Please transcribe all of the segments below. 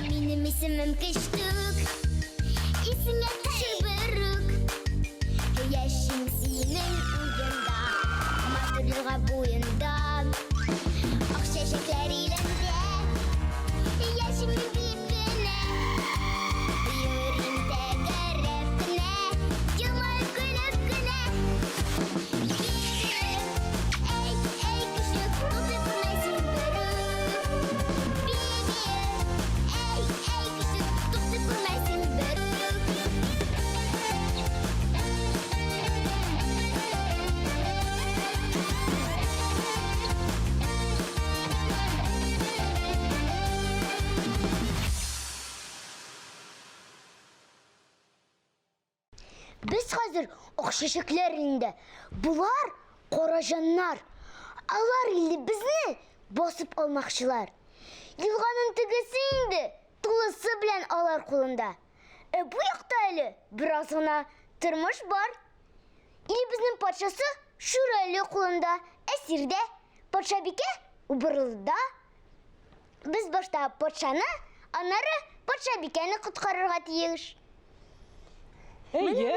Минем исемем Кечтүк, исеңә төшер берүк. Яшим синең уенда, матур елга буенда. Ак чәчәкләр илендә, яшим мин биеп кенә. Йөрим тәгәрәп кенә, елмаеп көлеп кенә. Биеп, әй, әй, көчле, туктый күрмә син берүк. Биеп, әй, әй, көчле, туктый күрмә син берүк. Без хәзер ак чәчәкләр илендә. Болар кара җаннар. Алар инде безне басып алмакчылар. Елганың тегесе инде тулысы белән алар кулында. Ә бу якта әле бераз гына тормыш бар. Илебезнең патшасы Шүрәле кулында, әсирдә, патшабикә Убырлыда. Без башта патшаны, аннары патшабикәне коткарырга тиеш. Әйе.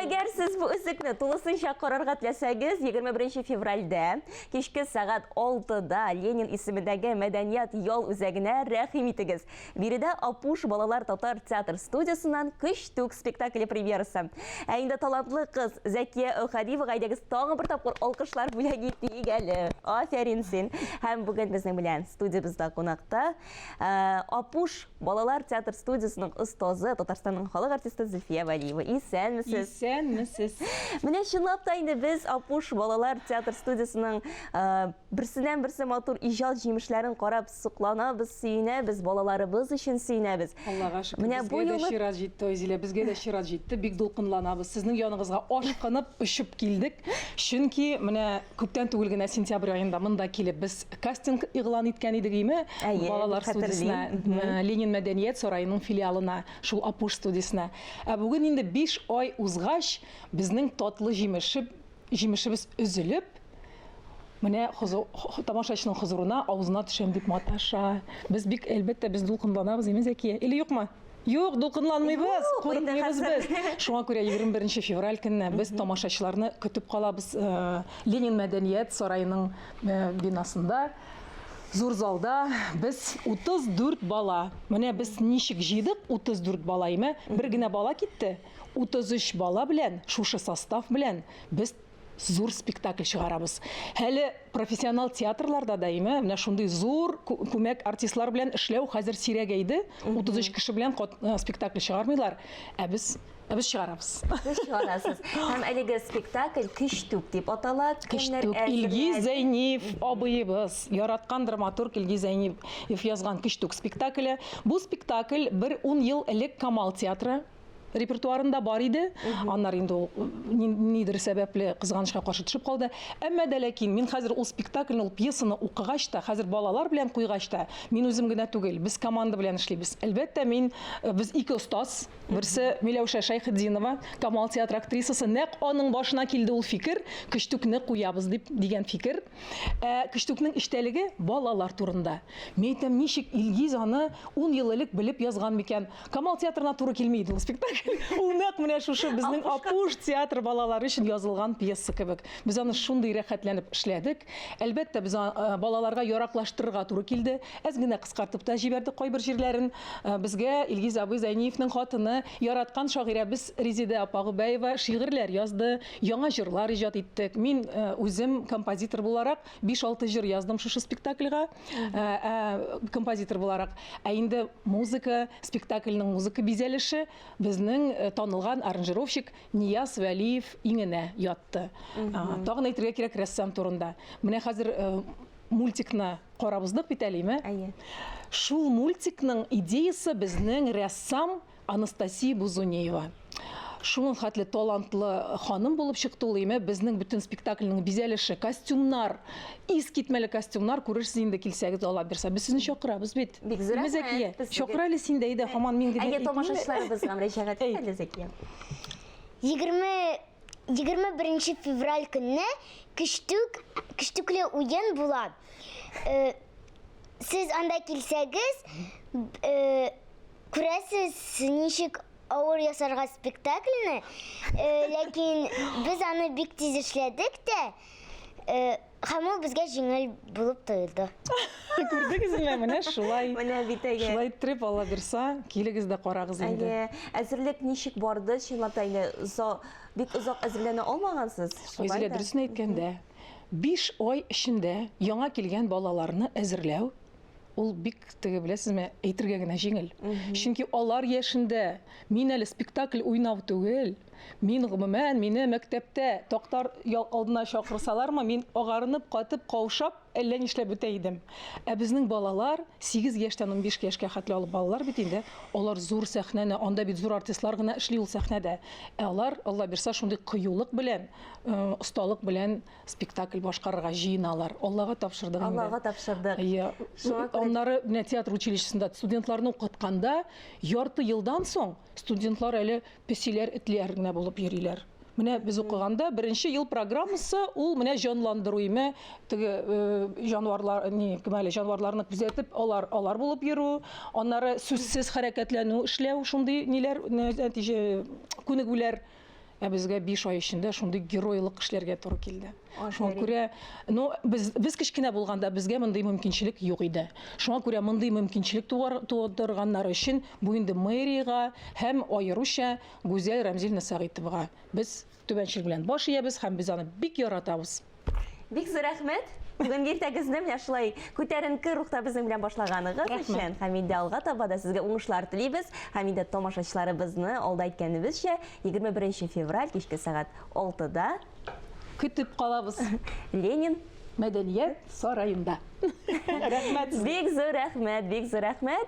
Әгәр сез бу өзекне тулысынча карарга теләсәгез, 21 февральдә кичке сәгать 6-да Ленин исемендәге мәдәният ял үзәгенә рәхим итегез. Биредә Апуш балалар татар театр студиясеннән Көчтүк спектакле премьерасы. Ә инде талантлы кыз Зәкия Әүхәдиевага әйдәгез тагын бер тапкыр алкышлар бүләк итик әле. Афәрин син. Һәм бүген безнең белән студиябездә кунакта Э, Апуш балалар театр студиясенең остазы, Татарстанның халык артисты Зөлфия Вәлиева. Исәнмесез. Исәнмесез. Менә чынлап та инде без Апуш балалар театр студиясенең э, берсеннән берсе матур иҗат җимешләрен карап сокланабыз, сөенәбез, балаларыбыз өчен сөенәбез. Аллага шөкер, Менә бу юлы дә чират җитте, Айзилә, безгә дә чират җитте. Бик дулкынланабыз. Сезнең яныгызга ашкынып, очып килдек. Чөнки менә күптән түгел генә сентябрь аенда монда килеп без кастинг игълан иткән идек име? Әйе, Балалар хәтерлим. студиясенә, Ленин мәдәният сараеның филиалына, шул Апуш студиясенә. Ә бүген инде 5 ай узгач, безнең татлы җимеше, җимешебез өзелеп, менә хозу, тамашачының хозурына, авызына төшәм дип маташа. Без бик, әлбәттә, без дулкынланабыз, име, Зәкия? Или юкмы? Юк, дулкынланмыйбыз, Юк, инде курыкмыйбыз хәзер. без. Шуңа күрә 21 февраль көнне без тамашачыларны көтеп калабыз э, Ленин мәдәният сараеның э, бинасында. Зур залда без 34 бала. Менә без ничек җыйдык 34 бала име? Бер генә бала китте. 33 бала белән, шушы состав белән без зур спектакль чыгарабыз. Әле профессионал театрларда да име, менә шундый зур күмәк артистлар белән эшләү хәзер сирәгәйде. 33 кеше белән э, спектакль чыгармыйлар. Ә без Ә без чыгарабыз. Сез чыгарасыз. Һәм әлеге спектакль Көчтүк дип атала. Кемнәр Көчтүк. Илгиз Зәйниев абыебыз, яраткан драматург Илгиз Зәйниев язган Көчтүк спектакле. Бу спектакль бер ун ел элек Камал театры репертуарында бар иде. Аннары инде ул нидер сәбәпле кызганычка каршы төшеп калды. Әмма дә ләкин мин хәзер ул спектакльне, ул пьесаны укыгач та, хәзер балалар белән куйгач та, мин үзем генә түгел, без команда белән эшлибез. Әлбәттә, мин э, без ике остаз, берсе Миләүшә Шәйхетдинова, Камал театры актрисасы, нәкъ аның башына килде ул фикер, Көчтүкне куябыз дип дигән фикер. Ә Көчтүкнең эчтәлеге балалар турында. Мин әйтәм, ничек Илгиз аны 10 ел элек белеп язган микән? Камал театрына туры килми иде ул спектакль. Ул нәкъ менә шушы безнең Апуш театры балалары өчен язылган пьеса кебек. Без аны шундый рәхәтләнеп эшләдек. Әлбәттә, без э, балаларга яраклаштырырга туры килде. Әз генә кыскартып та җибәрдек кайбер җирләрен. Э, безгә Илгиз абый Зәйниевның хатыны, яраткан шагыйрәбез Резидә апа Гобәева шигырьләр язды, яңа җырлар иҗат иттек. Мин э, үзем композитор буларак 5-6 җыр яздым шушы спектакльгә. Ә, ә, композитор буларак. Ә инде музыка, спектакльнең музыка бизәлеше безнең э, танылган аранжировщик Нияз Вәлиев иңенә ятты. Тагын әйтергә кирәк рәссам турында. Менә хәзер э, мультикны карап уздык бит әле, име? Әйе. Шул мультикның идеясы безнең рәссам Анастасия Бузунеева. Шуның хәтле талантлы ханым булып чыкты ул, име, безнең бөтен спектакльнең бизәлеше, костюмнар, искитмәле костюмнар күрерсез инде килсәгез, Алла бирса. Без сезне чакырабыз бит. Бик зур Име, рәхмәт. Зәкия? Чакыр әле син дә, әйдә, һаман мин генә Әйе, әйтмим. тамашачыларыбызга мөрәҗәгать ит әле, Зәкия. 20 21 февраль көнне Көчтүк, көчтүкле уен була. Э, Сез анда килсәгез, э, күрәсез, ничек авыр ясарга спектакльне. Э, ләкин без аны бик тиз эшләдек тә, э, һәм ул безгә җиңел булып тоелды. Күрдегезме, менә шулай. Менә бит әйе. Шулай иттереп, Алла бирса, килегез дә карагыз инде. Әйе. Әзерлек ничек барды? Чынлап та инде бик озак әзерләнә алмагансыз. Айзилә, дөресен әйткәндә, 5 ай эчендә яңа килгән балаларны әзерләү ул бик теге беләсезме, әйтергә генә җиңел. Чөнки алар яшендә мин әле спектакль уйнау түгел, мин гомумән мине мәктәптә тактар алдына чакырсалармы, мин агарынып, катып, каушап әллә нишләп бетә идем. Ә безнең балалар 8 яшьтән 15 яшькә хәтле алып балалар бит инде, алар зур сәхнәне, анда бит зур артистлар гына эшли ул сәхнәдә. Ә алар, Алла бирса, шундый кыюлык белән, э, осталык белән спектакль башкарырга җыеналар. Аллага тапшырдык инде. Аллага тапшырдык. Әйе. Аннары менә театр училищесында студентларны укытканда ярты елдан соң студентлар әле песиләр, этләр генә булып йөриләр. Менә без укыганда беренче ел программасы ул менә җанландыру име, теге э, җанварлар, ни, кем әле, җанварларны күзәтеп, алар алар булып йөрү, аннары сүзсез хәрәкәтләнү эшләү, шундый ниләр, нәтиҗә күнегүләр. Ә безгә 5 ай эчендә шундый геройлык эшләргә туры килде. Шуңа күрә, ну, без, без кечкенә булганда безгә мондый мөмкинчелек юк иде. Шуңа күрә мондый мөмкинчелек тудырганнары өчен бу инде мэриягә һәм аеруча Гүзәл Рәмзилна Сәгыйтовага без түбәнчелек белән баш иябез һәм без аны бик яратабыз. Бик зур рәхмәт. Бүгенге иртәгезне менә шулай күтәренке рухта безнең белән башлаганыгыз өчен һәм инде алга таба да сезгә уңышлар телибез. Һәм инде тамашачыларыбызны алда әйткәнебезчә, 21 февраль кичке сәгать 6-да көтеп калабыз. Ленин мәдәният сараенда. Рәхмәт. Бик зур рәхмәт, бик зур рәхмәт.